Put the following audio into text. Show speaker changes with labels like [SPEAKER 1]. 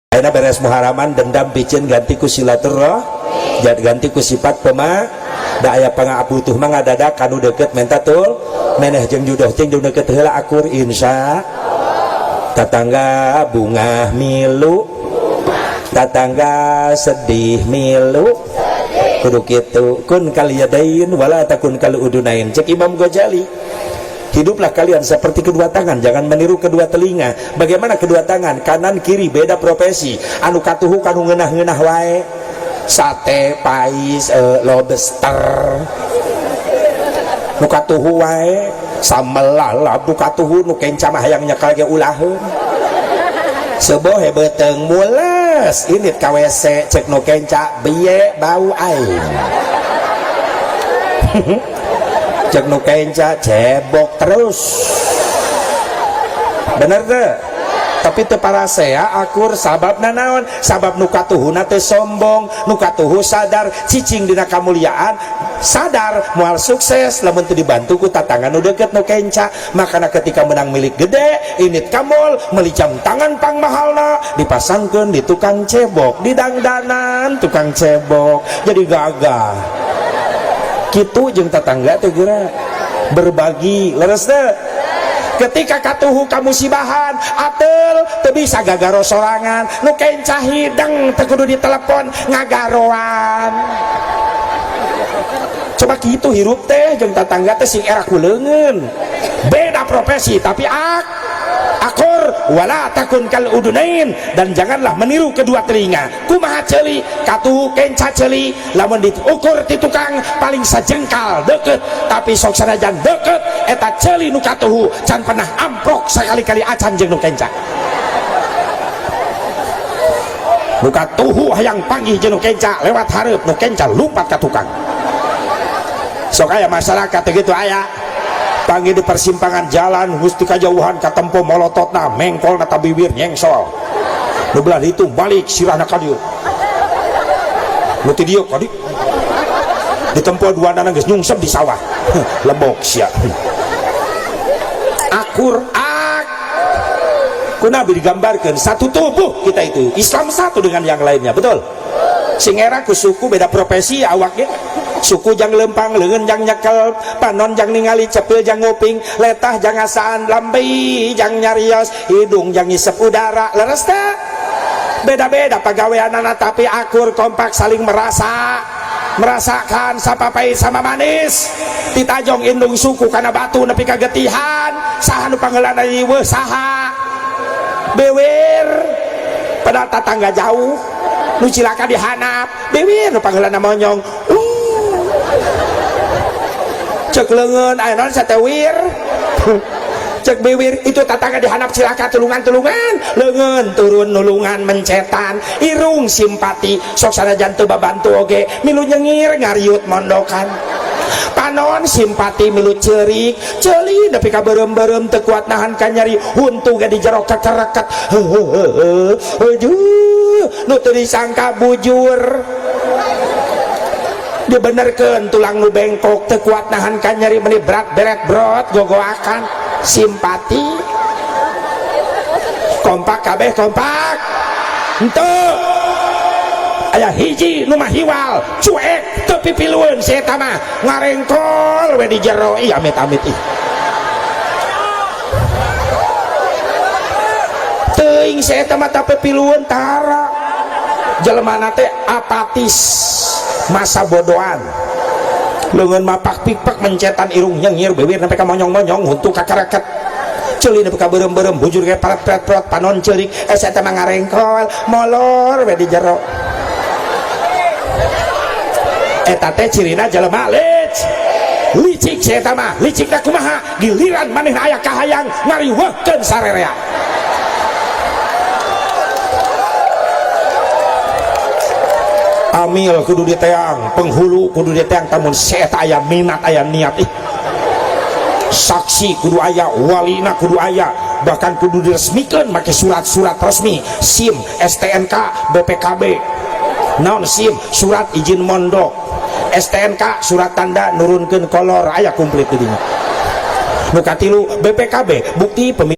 [SPEAKER 1] Ayeuna beres muharaman dendam piceun ganti ku silaturahmi, ganti ku sifat pema da aya pangabutuh mah ngadadak kanu deukeut menta tul meneh jeung judoh jeung deukeut heula akur insya tetangga bungah milu tetangga sedih milu kudu kitu kun kal yadain wala takun kal udunain. Cek Imam Ghazali, hiduplah kalian seperti kedua tangan, jangan meniru kedua telinga. Bagaimana kedua tangan? Kanan kiri beda profesi. Anu katuhu kanu ngeunah-ngeunah wae, sate pais, lobster nu katuhu wae, sambel lalap nu katuhu, nu kenca mah hayang nyekal ge ulaheun. Seboh beuteung mules init ka WC, cek nu kenca biye bau aing. Cek nu kenca cebok terus. Bener teu? Tapi teu parasea akur sababna naon? Sabab nu katuhuna teu sombong, nu katuhu sadar cicing dina kamuliaan, sadar moal sukses lamun teu dibantu ku tatangga nu deukeut nu kenca. Makana ketika menang milik gede init ka mall meuli jam tangan pang mahalna dipasangkeun di tukang cebok, di dangdanan tukang cebok jadi gagah. Kitu jeung tetangga teh geura berbagi, leres teu? Ketika katuhu kamusibahan atel teu bisa gagaro sorangan, nu kenca hideng teu kudu ditelepon ngagaroan. Coba kitu hirup teh jeung tetangga teh sing era ku leungeun, beda profesi tapi akur. Wala takun kal udunain, dan janganlah meniru kedua telinga. Kumaha ceuli katuhu kenca ceuli lamun diukur ti tukang paling sajengkal deket, tapi sok sanajan deket eta ceuli nu katuhu can pernah amprok sakali-kali acan jeung nu kenca. Nu katuhu hayang panggih jeung nu kenca lewat hareup, nu kenca lumpat ka tukang. Sok aya masyarakat gitu aya panggil di persimpangan jalan gusti kajauhan katempo molototna mengkolna ta bibir nyengsol, nu belah ditu balik sirahna ka dieu, nu ti dieu ka dieu ditempo dua nana geus nyungsep di sawah. Lebok sia. Akur ak ku Nabi digambarkan satu tubuh kita itu Islam satu dengan yang lainnya, betul? Sing era ku suku beda profesi awaknya, suku jang lempang, leungeun jang nyekel, panon jang ningali, cepil jang nguping, letah jang ngasaan, lambi jang nyarios, hidung jang ngisep udara. Leres teh? Beda-beda pagaweanana tapi akur kompak saling merasa merasakan sapa pahit sama manis. Ditajong indung suku kana batu nepi ka getihan, saha nu panggeulana riweuh, saha bewer pada tetangga jauh nu cilaka dihanap bewer nu panggeulana monyong. Cek leungeun aya naon satewir, cek biwir itu tetangga dihanap cilaka tulungan-tulungan, leungeun turun nulungan mencetan, irung simpati sok sanajan teu babantu oge milu nyengir ngariut mondokan, panon simpati milu ceurik ceuli nepi ka beureum-beureum teu kuat nahan ka nyeri huntu ge di jero kekereket. Heuheuh aduh nu teu disangka bujur dibenerkeun tulang nu bengkok teu kuat nahan ka nyeri meni berat beret brot gogoakan simpati kompak kabeh kompak henteu aya hiji nu mah hiwal cuek teu pipilueun si eta mah ngarengkol we di jero. Ih amit-amit ih teuing si eta mah pipilueun tara jelema teh apatis masa bodohan leungeun mapak pikpak mencetan irung nyengir bibir sampai ka monyong-monyong huntu kakareket ceuli nepi ka beureum-beureum bujur ge paret-pret panon ceurik eta mah ngarengkol molor we di jero. Eta teh cirina jelema licik si eta mah. Licikna kumaha? Giliran manehna aya kahayang ngariweuhkeun sarerea. Amil kudu diteang, penghulu kudu diteang tamun si eta aya minat aya niat ih. Saksi kudu aya, walina kudu aya, bahkan kudu diresmikeun make surat-surat resmi, SIM, STNK, BPKB. Naon SIM? Surat izin mondok. STNK surat tanda nurunkeun kolor aya komplit di dinya. Nu katilu BPKB bukti pemilik